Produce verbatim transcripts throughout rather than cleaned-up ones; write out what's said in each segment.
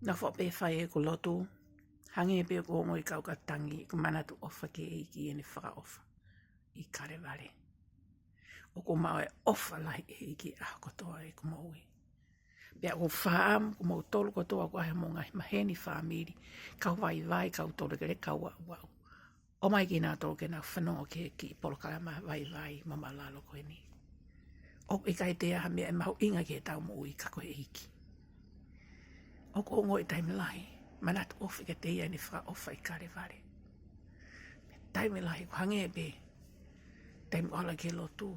Nofo pē fai ʻeku lotu, hangē pē ʻoku ongoʻi kau ka tangi ʻeku manatu ʻofa ki he ʻEiki ʻi heʻene fakaʻofa ʻi Kalevale. ʻOku maʻu e ʻofa lahi ʻa e ʻEiki ʻi he ʻaho kotoa ʻeku moʻui. Pea ʻoku ou faʻa ʻamu, ko moutolu kotoa ʻoku ʻi ai homou ngaahi maheni, fāmili, kau vaivai, kau tolekele, kau aʻuaʻu, ʻomai kinautolu ke nau fanongo ki he kiʻi polokalama vaivai mo mālōlō ko eni. ʻOku ʻikai toe ʻi ai ha meʻa ʻe mahuʻinga ki heʻetau moʻui ka ko e ʻEiki. ʻOku ou ongoʻi taimi lahi manatu ʻofa kiate ia ʻi heʻene fakaʻofa ʻi Kalevale. Taimi lahi ʻoku hangē pē taimi ʻoku ala ki he lotu,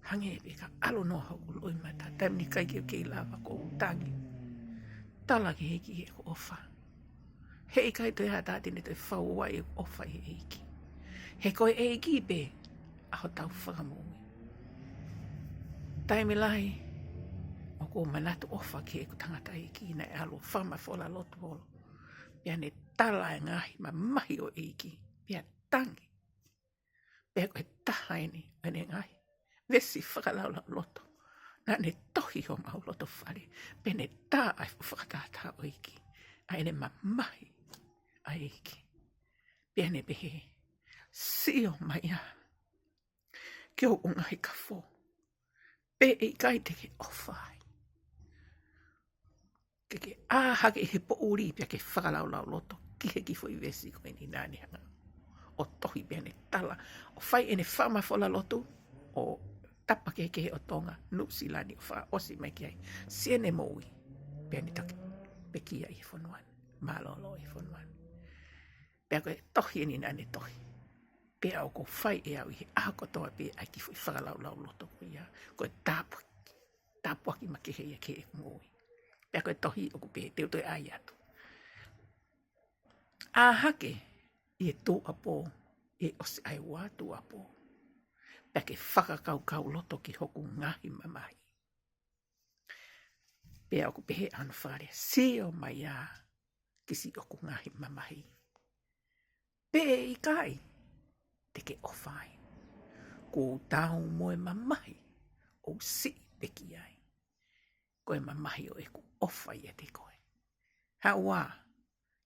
hangē pē ka ʻalu noa hoku loʻimata, taimi ni ʻikai ke u kei lava, ʻoku ou tangi. Tala ki he ʻEiki ʻeku ʻofa. Heʻikai toe ʻi ai ha taha te ne toe fau ai ʻeku ʻofa ʻi he ʻEiki. He ko e ʻEiki pē ʻa hotau fakamoʻui. Taimi lahi ʻoku ou manatu ʻofa ki heʻeku tangataʻeiki naʻe ʻalu fakamafola lotu holo. Pea ne tala e ngaahi mamahi ʻo e ʻEiki. Pea tangi. Pea ko e taha eni ʻo ʻene ngaahi veesi fakalaulauloto naʻa ne tohi ʻi homau loto fale. Pea ne tā ai e fuʻu fakatātā ʻo e ʻEiki, ʻa ʻene mamahi ʻa e ʻEiki. Pea ne pehē, sio mai ā ki hoku ngaahi kafo, pe ʻe ʻikai te ke ʻofa ai. Ke ke ʻā hake ʻi he poʻuli pea ke fakalaulauloto ki he kiʻi foʻi veesi ko eni naʻa ne hanga ʻo tohi pea ne tala, ʻo fai ʻene fakamafola lotu ʻo tapa kehekehe ʻo Tonga, Nuʻusila ni, ʻo fakaʻosi mai ki ai siʻene moʻui. Pea ne toki pekia ʻi he fonua ni, mālōlō ʻi he fonua ni. Pea ko e tohi eni naʻa ne tohi. Pea ʻoku ou fai ʻe au ʻi he ʻaho kotoa pē ʻa e kiʻi foʻi fakalaulauloto ko ia, ko e tāpuaki, tāpuaki makehe ia ki heʻeku moʻui. Pea ko e tohi ʻoku pehē, te u toe ʻai atu. ʻĀ hake ʻi he tuʻuapō, ʻi he ʻosi ʻa e ua tuʻuapō, pea ke fakakaukauloto ki hoku ngaahi mamahi. Pea ʻoku pehē ʻa hono fakalea, sio mai ā ki siʻoku ngaahi mamahi, pe ʻe ʻikai te ke ʻofa ai. Kuo u tau mo e mamahi ʻoku siʻi pekia ai. Ko e mamahi ʻo ʻeku ʻofa ʻiate koe. Haʻu ā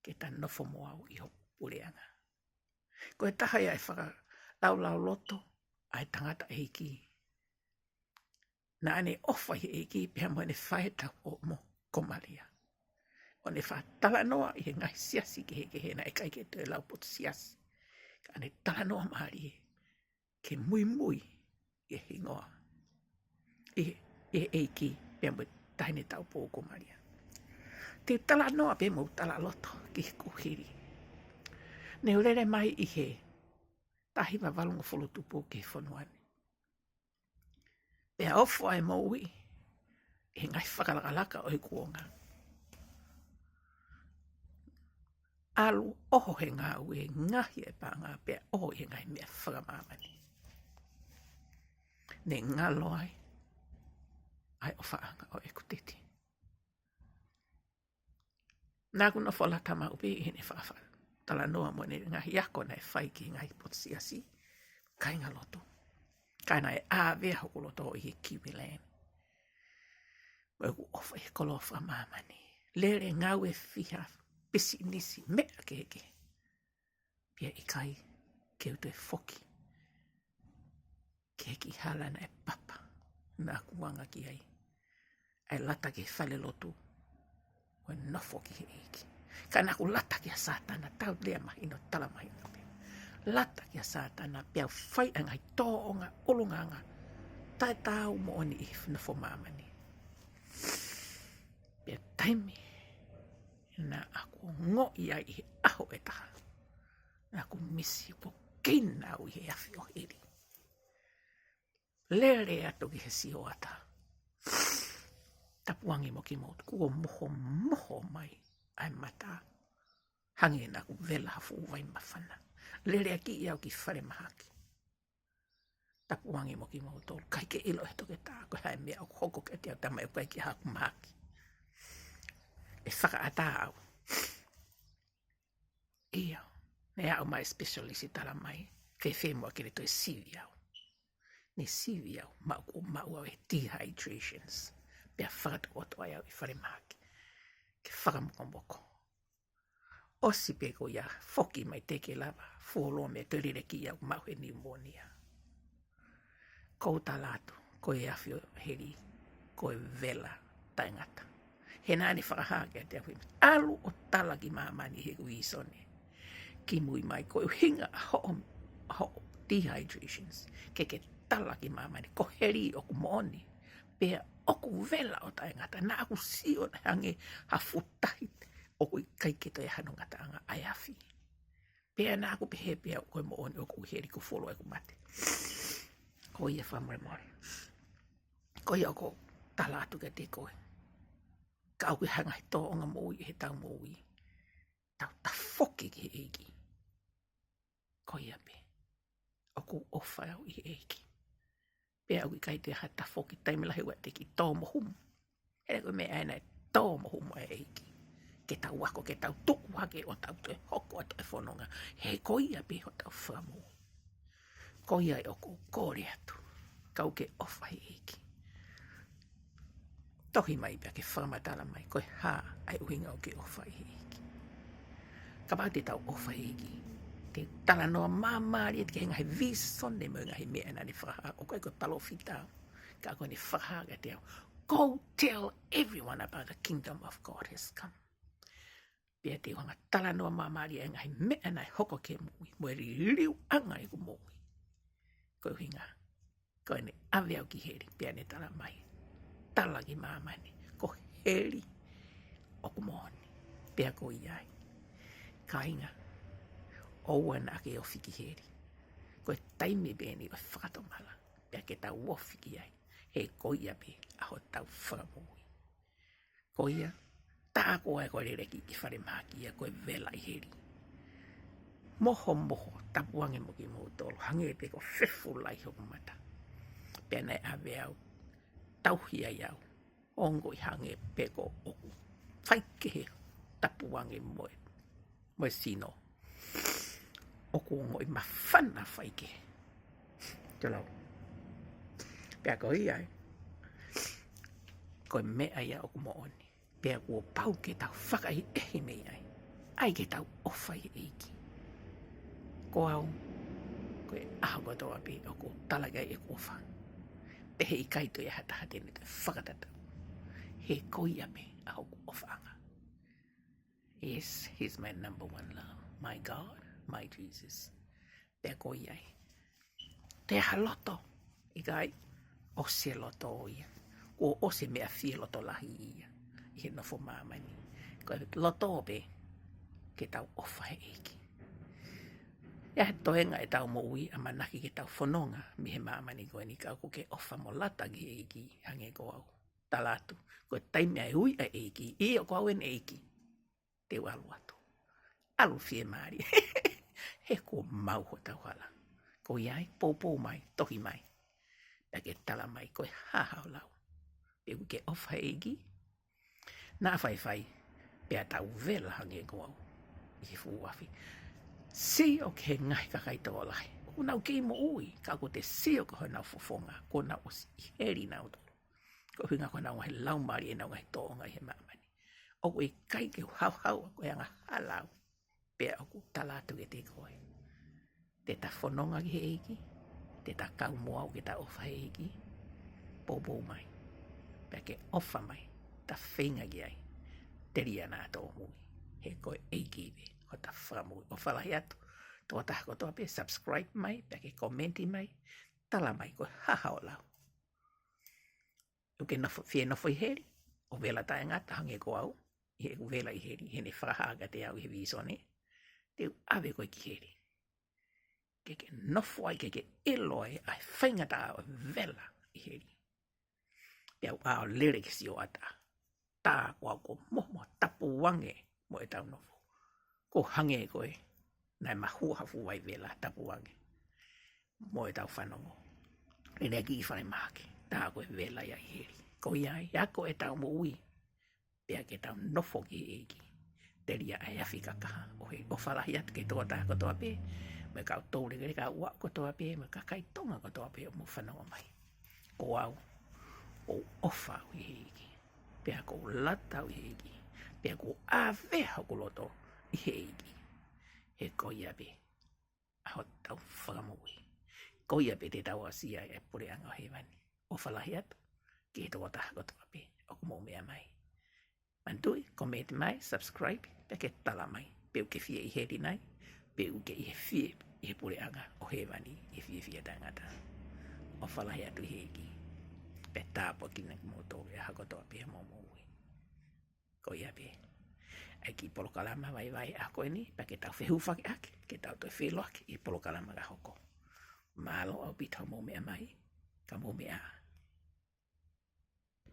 ke ta nofo mo au ʻi hoku puleʻanga. Ko e taha ia e fakalaulauloto ʻa e tangataʻeiki naʻa ne ʻofa ʻi he ʻEiki pea mo ʻene faʻē taupoʻou ko Malia. ʻO ne faʻa talanoa ʻi he ngaahi siasi kehekehe, naʻe ʻikai ke toe lau potu siasi, ka ne talanoa mālie ke muimui ʻi he hingoa, ʻi he, ʻi he ʻEiki pea mo e taʻahine taupoʻou ko Malia. Te u talanoa pē mo talaloto ki he kuohili. Ne u lele mai ʻi he taha hiva valungofulu tupu ki he fonua ni. Pea ofo ʻa e moʻui ʻi he ngaahi fakalakalaka ʻo e kuonga. ʻAlu ʻoho he ngāue, ngaohi e paʻanga pea ʻoho ʻi he ngaahi meʻa fakamāmani. Ne ngalo ai ʻa e ʻofaʻanga ʻo ʻeku titi. Naʻa ku nofo lata maʻu pē ʻi heʻene faʻa talanoa mo ʻene ngaahi ako naʻe fai ki he ngaahi potu siasi, kāingalotu. Ka naʻe ʻāvea hoku loto ʻi he kiwi leni mo ʻeku ʻofa ʻi he koloa fakamāmani. Lele ngāue, fiha, pisinisi, meʻa kehekehe, pea ʻikai ke u toe foki ki he kiʻi hala naʻe papa naʻa ku anga ki ai, ʻa e lata ki he falelotu ʻo nofo ki he ʻEiki. Ka naʻa ku lata kia Sātana, tau lea mahino, tala mahino pē. Lata kia Sātana pea u fai ʻa e ngaahi tōʻonga ʻulungaanga taʻetaau moʻoni ʻi he nofo māmani. Pea taimi naʻa ku ongoʻi ai ʻi he ʻaho ʻe taha naʻa ku misi, kuo kei nau ʻi he afi ʻo heli. Lele atu ki he sioʻata. Tapu ange mo kimoutolu, kuo mohomoho mai ʻa e mata, hangē naʻa ku vela ha fuʻu vai māfana. Lele ʻaki au ki falemahaki. Tapu ange mo kimoutolu, ʻikai ke ʻilo ʻe he toketā ko e hā e meʻa ʻoku hoko kiate au, talamai ʻoku ʻikai ke ʻi ai haku mahaki. ʻE fakaʻatā au. ʻIo, ne aʻu mai e specialist, talamai, fēfē muʻa ke ne toe sivi au. Ne sivi au, maʻu, kuo maʻu au e dehydrations. Pea fakatokoto ai au ʻi falemahaki. te fakamokomoko. ʻOsi pē ko ia, foki mai te ke lava, fuoloa mei he leleki ʻoku maʻu he niumonia. Ko u tala atu, ko e afi ʻo heli, ko e vela taʻengata. He naʻa ne fakahā kiate au, ʻalu ʻo tala ki māmani he kuisone. Kimui mai ko e ʻuhinga ʻa hoʻo, hoʻo dehydrations. Ke ke tala ki māmani, ko heli ʻoku moʻoni. Pea ʻoku vela ʻo taʻengata, naʻa ku sio naʻe hangē ha fuʻu tahi ʻoku ʻikai ke toe ʻi ai hano ngataʻanga ʻa e afi. Pea naʻa ku pehē pē au ko e moʻoni ʻoku heli, ko fuoloa ʻeku mate. Ko ia fakamolemole. Ko ia ʻoku ou tala atu kiate koe. Ka ʻoku ʻi ai ha ngaahi tōʻonga moʻui ʻi heʻetau moʻui. Tau tafoki ki he ʻEiki. Ko ia pē. ʻOku ou ʻofa au ʻi he ʻEiki. Pea ʻoku ʻikai te u tafoki taimi lahi ʻo te u kiʻi tō mo humu. He ko e meʻa ʻena ʻe tō mo humu ʻa e ʻEiki. Ke tau ako, ke tau tuku hake ʻo tau toe hoko atu e fononga. He ko ia pē hotau Fakamoʻui. Ko ia ʻoku ou kole atu. Kau ke ʻofa he ʻEiki. Tohi mai pea ke fakamatala mai, ko e hā ʻa e ʻuhinga ʻoku ke ʻofa he ʻEiki. Kapau te tau ʻofa he ʻEiki, te u talanoa māmālie ki he ngaahi visone mo e ngaahi meʻa naʻa ne fakahā, ʻoku ʻikai ko e palōfita au, ka ko ʻene fakahā kiate au. Go tell everyone about the kingdom of God has come. Pea te u hanga talanoa māmālie e ngaahi meʻa naʻe hoko ki he moʻui, mo e liliuʻanga ʻeku moʻui. Ko e ʻuhinga, ko ʻene ʻave au ki heli, pea ne tala mai. Tala ki māmani, ko heli ʻoku moʻoni, pea ko ia ai. Kāinga, ʻoua naʻa ke ofi ki heli. Ko e taimi pē ʻeni ʻo e fakatomala, pea ke tau ofi ki ai. He ko ia pē ʻa hotau Fakamoʻui. Ko ia, tā koā ʻa e ko e leleki ʻi falemahaki ia ko e vela ʻi heli. Mohomoho, tapu ange mo kimoutolu, hangē pē ko e fefu lahi hoku mata. Pea naʻe ʻave au, tauhi ai au, ongoʻi hangē pē ko ʻoku faikehe, tapu ange mo e mo e sino. ʻOku ongoʻi māfana faikehe. Tolou. Pea ko ia ai. Ko e meʻa ia ʻoku moʻoni. Pea kuo pau ke tau fakaʻehiʻehi mei ai. ʻAi ke tau ʻofa he ʻEiki. Ko au, ko e ʻaho kotoa pē ʻoku ou tala ki ai ʻeku ʻofa. Pea he ʻikai toe ʻi ai ha taha te ne toe fakatatau. He ko ia pē ʻa hoku ʻofaʻanga. Yes, he's my number one love. My God, my Jesus. Pea ko ia ai. Te ha loto, ʻikai, ʻosi e loto ia. Kuo ʻosi e meʻa fie loto lahi ia. ʻI he nofo māmani. Ko e loto pē, ke tau ʻofa he ʻEiki. ʻI ai ha toenga ʻetau moʻui ʻamanaki ke tau fononga, mei he māmani ko eni ka ʻoku ke ʻofa mo lata ki he ʻEiki, hangē ko au. Tala atu, ko e taimi ʻa e ui ʻa e ʻEiki, ʻio ko au ʻene ʻEiki. Te u ʻalu atu. ʻAlu fiemālie. He kuo maʻu hotau hala. Ko ia ai, poupou mai, tohi mai. Pea ke tala mai, ko e hā haʻo lau. Pe ʻoku ke ʻofa he ʻEiki. Naʻa faifai, pea tau vela hangē ko au. ʻI he fuʻu afi. Sio ki he ngaahi kakai tokolahi. ʻOku nau kei moʻui, ka ʻoku te sio ki honau fofonga, kuo nau ʻosi ʻi heli nautolu. Ko e ʻuhinga ko ʻenau ngaahi laumālie, ʻenau ngaahi tōʻonga ʻi he māmani. ʻOku ʻikai ke u haohaoa, ko e angahala au. Pea ʻoku ou tala atu kiate koe. Te ta fononga ki he ʻEiki. Te ta kau mo au ke ta ʻofa he ʻEiki. Poupou mai. Pea ke ʻofa mai. Ta feinga ki ai. Telia naʻa tōmui. He ko e ʻEiki pē. Ko ta Fakamoʻui. ʻOfa lahi atu. Tokotaha kotoa pē. Subscribe mai. Pea ke komeni mai. Tala mai ko e hā haʻo lau. ʻOku ke nofo, fie nofo ʻi heli, ʻo vela taʻengata hangē ko au, ʻi heʻeku vela ʻi heli, heʻene fakahā kiate au ʻi he visone, te u ʻave koe ki heli. Ke ke nofo ai, ke ke ʻilo ai, ʻa e faingataʻa ʻo e vela ʻi heli. Pea u ʻalu lele ki he sioʻata. Tā ko au ko momo tapu ange mo ʻetau nofo. Ko hangē ko e, naʻe mahua ha fuʻu vai vela tapu ange. Mo ʻetau fanongo. Lele ki falemahaki, tā ko e vela ia ʻi heli. Ko ia ai, ako ʻetau moʻui. Pea ke tau nofo ki he ʻEiki. Telia ʻa e afi kakaha. ʻO he ʻofa lahi atu ki he tokotaha kotoa pē. Mo e kau toulekeleka ʻa ʻoku kotoa pē. Mo e kakai Tonga kotoa pē ʻoku mou fanongo mai. Ko au, ʻoku ou ʻofa au ʻi he ʻEiki. Pea ʻoku ou lata au ʻi he ʻEiki. Pea kuo ʻave hoku loto ʻi he ʻEiki. He ko ia pē ʻa hotau fakamoʻui. Ko ia pē te tau aʻusia e puleʻanga ʻo hēvani. ʻOfa lahi atu ki he tokotaha kotoa pē ʻoku mou meʻa mai. Manatuʻi, comment mai, subscribe, pea ke tala mai pe ʻoku ke fie ʻi heli nai, pe ʻoku ke ʻi he fie ʻi he puleʻanga ʻo hēvani ʻi he fiefia taʻengata. ʻOfa lahi atu ʻi he ʻEiki. Pea tāpuakiʻi kimoutolu ʻe he ʻaho kotoa pē ʻo hoʻomou moʻui. Ko ia pē ʻa e kiʻi polokalama vaivai ʻaho ko eni, pea ke tau fehufakiʻaki, ke tau toe feʻiloaki ʻi he polokalama ka hoko. Mālō ʻaupito hoʻomou meʻa mai, ka mou meʻa ā.